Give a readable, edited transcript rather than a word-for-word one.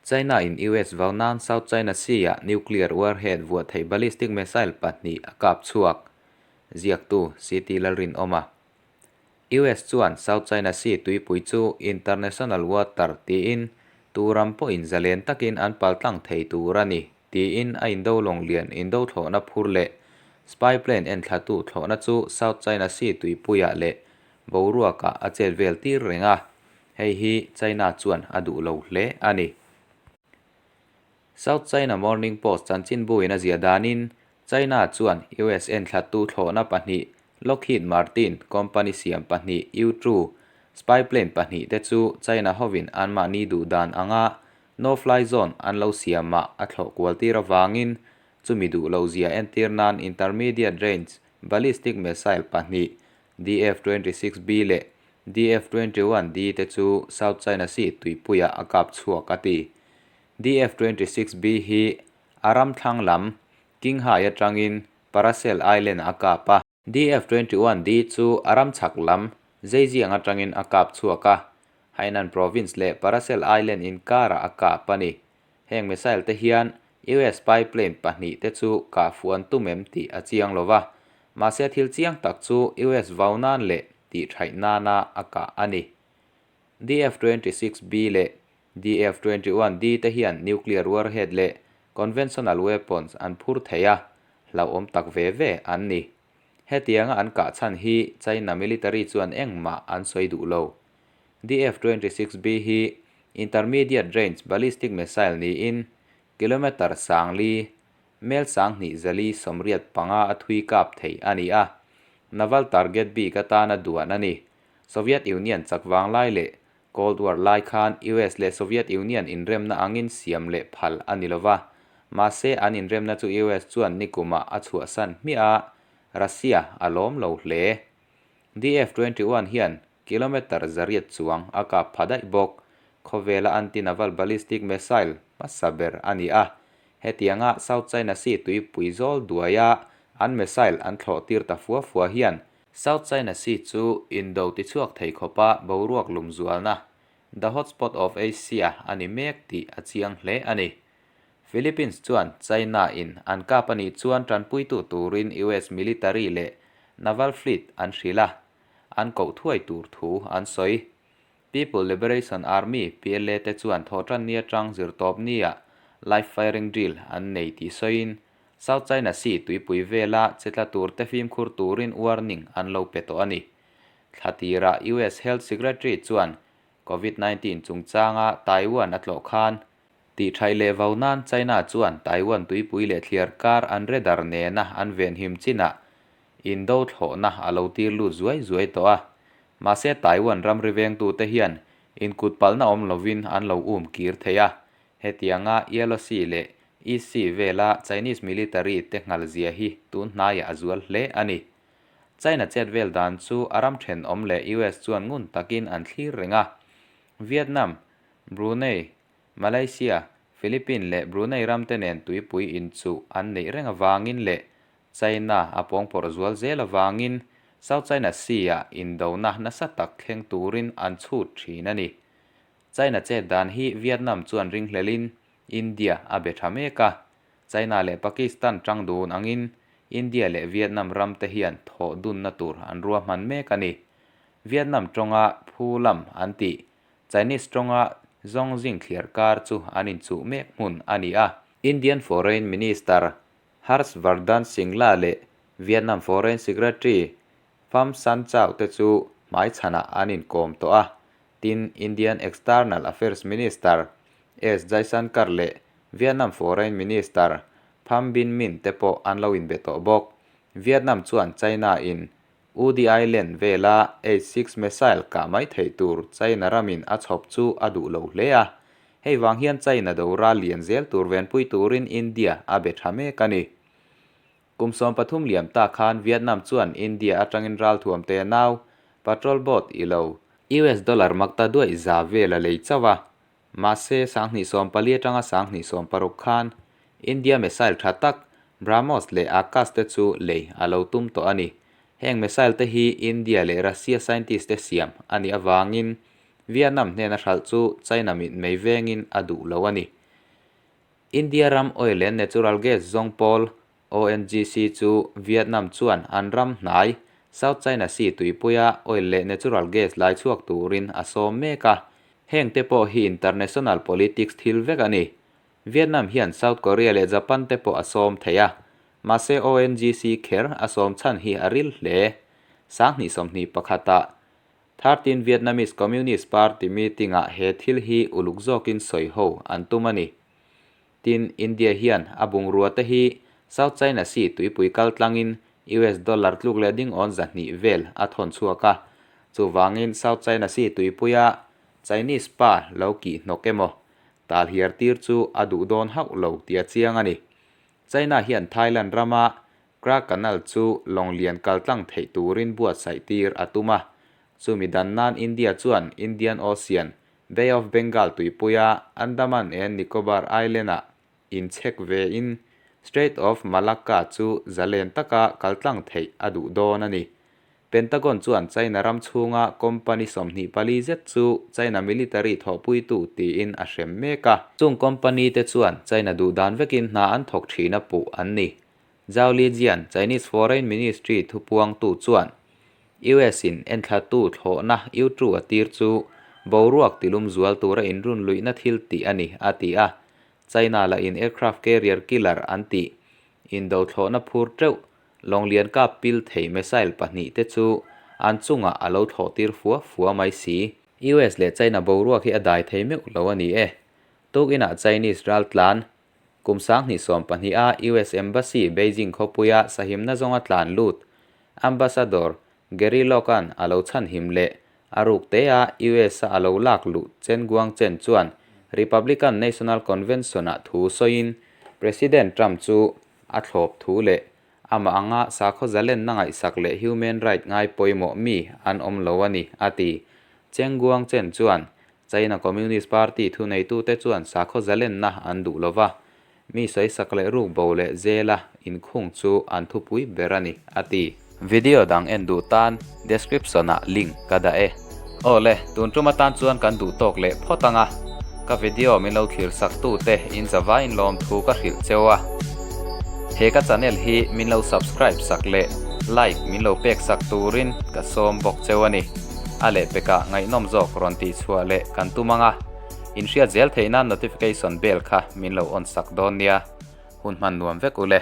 China in US vau nan South China Sea-ah nuclear warhead vuah theih ballistic missile pahnih a kap chhuak, ziaktu CT Lalrinawma. US chuan South China Sea tuipui chu international water tiin tu ram pawhin zalen takin an paltlang thei tur a ni tiin a indo lawng lian indo thlawhna phur leh spy plane enthlatu thlawhna chu South China Sea tuipuiah leh boruakah a chet vel tir reng a. Hei hi China chuan a duh lo hle a ni. South China Morning Post chanchinbuin a ziah danin China chuan US enthlatu thlawhna pahnih Lockheed Martin company siam pahnih U-2 spy plane pahnih te chu China hovin anmahni duh dan anga no-fly zone an lo siamah a thlawh kual tir avangin chumi duh lo zia entir nan intermediate range ballistic missile pahnih DF-26B leh DF-21D te chu South China Sea tuipuiah a kap chhuak a ti. DF-26B hi a ram thlang lam Qinghai atangin Paracel Island a kap a. DF-21D chu a ram chhak lam Zhejiang atangin a kap chhuak a, Hainan Province leh Paracel Island inkarah a kap a ni. Heng missile te hian US spy plane pahnih te chu kah fuh an tum em tih a chiang lo va, mahse thil chiang tak chu US vau nan leh tih thaih nana a kah a ni. DF-26B leh DF-21D te hian nuclear warhead leh conventional weapons an phur thei a, hlauhawm tak ve ve an ni. Hetianga an kah chhan hi China military chuan engmah an sawi duh lo. DF-26B hi intermediate range ballistic missile niin kilometre sangli, mel sanghnih zali sawmriat panga a thui kap thei a ni a, naval target bik atana duan a ni. Soviet Union chak vang lai leh Cold War lai khan US leh Soviet Union inremna angin siam leh phal a ni lova, mahse an inremna chu US chuan nikumah a chhuahsan hmiah a, Russia a lawm lo hle. DF-21 hian Kilometre zariat chuang a kap pha daih bawk. Khawvela anti-naval ballistic missile hmasa ber a ni a. Hetianga South China Sea tuipui zawl duaia an missile an thlawh tir ta fua fua hian South China Sea chu indo tichhuak thei khawpa boruak lum zualna, the hotspot of Asia, a ni mek tih a chiang hle a ni. Philippines chuan China in an kap a nih chuan tanpuitu turin US military leh naval fleet an hrilh a. an koh thuai tur thu an sawi. People Liberation Army, PLA, te chuan thawhtanni atang zirtawpnia live firing drill an nei tih sawiin, South China Sea tuipui vela che tla tur te fimkhur turin warning an lo pe tawh a ni. Thla tirah US Health Secretary chuan Covid 19 chungchanga Taiwan a tlawh khan, Tihṭhaih leh vau nan China chuan Taiwan tuipui leh thliar kar an radar nena an venhim chinah indo thlawhna a lo tir lut zuai zuai tawh a. Mahse Taiwan ramri vengtute hian inkut palhna awm lovin an lo um kir thei a. Hetianga Yellow Sea leh East Sea vela Chinese military te nghal zia hi tun hnaiah a zual hle a ni. China chet vel dan chu a ram thenawm leh US chuan ngun takin an thlir reng a. Vietnam, Brunei, Malaysia, Philippine leh Brunei ramte nen tuipui inchuh an neih reng avangin leh China a pawngpawrh zual zel avangin South China Sea-ah indona nasa tak thleng turin an chhut thin a ni. China chet dan hi Vietnam chuan ringhlelin India a be tha mek a, China leh Pakistan tang dun angin India leh Vietnam ramte hian thawh dunna tur an ruahman mek a ni. Vietnam tawnga phu lam an tih Chinese tawnga Zhongjing thliar kar chu an inchuh mek hmun a ni a. Indian Foreign Minister Harsh Vardhan Singla leh Vietnam Foreign Secretary Pham San Chau te chu hmaichhanah an inkawm tawh a, tin Indian External Affairs Minister S Jaishankar leh Vietnam Foreign Minister Pham Binh Minh te pawh an lo inbe tawh bawk. Vietnam chuan China in Udi Island vela H-six missile kah mai theih tur China ramin a chhawp chu a duh lo hle a. Hei vang hian China do ral lian zel tur venpui turin India a be tha mek a ni. Kum 13 liam ta khan Vietnam chuan India atangin ralthuam te nau, patrol boat i lo, US dollar makta duaih za vel a lei chauh a. Mahse, 2014 atanga 2016 khan India missile tha tak BrahMos leh Akash te chu lei a lo tum tawh a ni. Heng missile te hi India leh Russia scientist te siam a nih avangin Vietnam hnena hralh chu China mit mei vengin a duh lo a ni. India ram oil and natural gas zawng pawl, ONGC, chu Vietnam chuan an ram hnai, South China Sea tuipuia oil leh natural gas lai chhuak turin a sawm mek a. Heng te pawh hi international politics thil vek a ni. Vietnam hian South Korea leh Japan te pawh a sawm thei a, mahse ONGC kher a sawm chhan hi a ril hle. 2021 ah 13 Vietnamese Communist Party meeting ah he thil hi uluk zawkin sawi ho an tum a ni. Tin, India hian a bungrua te hi South China Sea tuipui kal tlangin US dollar tluk leh ding awn 200 vel a thawn chhuak a. Chuvangin South China Sea tuipuia Chinese pa lo kih hnawk emaw tal hiar tir chu a duh dawn hauh lo tih a chiang a ni. China hian Thailand rama Kra Canal chu lawng lian kal tlang theih turin buatsaih tir a tum a. Chumi dan nan India chuan Indian Ocean, Bay of Bengal tuipuia Andaman and Nicobar Island-ah inchhek vein Strait of Malacca chu zalen taka kal tlang theih a duh dawn a ni. Pentagon chuan China ram chhunga company 24 zet chu China military thawhpuitu tiin a hrem mek a. Chung company te chuan China duh dan vekin hna an thawk thin a puh an ni. Zhao Lijian, Chinese Foreign Ministry thupuangtu chuan US in enthlatu thlawhna U-2 a tir chu boruak tilum zual tura inrunluihna thil tih a ni, a ti a. China lah in aircraft carrier killer an tih indo thlawhna phur teuh Lawng lian kap pil thei missile pahnih te chu an chungah a lo thlawh tir fua fua mai si. US leh China boruak hi a dai thei meuh lo a ni e. Tukinah Chinese ral tlan kum 2020 a US Embassy Beijing khawpuia sahimna zawnga tlan lut Ambassador Gary Locke-a'n a lo chhanhim leh a ruk te a US a a lo lak luh Chen Guangchen chuan Republican National Convention-ah thu sawiin President Trump chu A thlawp thu leh amah anga sakhaw zalenna ngaihsak leh human right ngai pawimawh mi an awm lo a ni, a ti. Cheng Guangchen chuan China Communist Party thuneitute chuan sakhaw zalenna an duh lo va, mi sawisak leh rukbo leh zela inkhung chu an thupui ber a ni, a ti. Video dang en duh tan description ah link ka dah e. Awle, tun tum atan chuan kan duh tawk leh phawt ang a. Ka video min lo thlir sak tu te in zava in lawm thu ka hrilh cheu a. He ka channel hi min lo subscribe sak leh like min lo pek sak turin ka sawm bawk cheu a ni. A lehpekah ngaihnawm zawk rawn tih chhuah leh kan tum ang a. In hriat zel theih nan notification bell kha min lo on sak dawn nia. Hun hman nuam vek ule.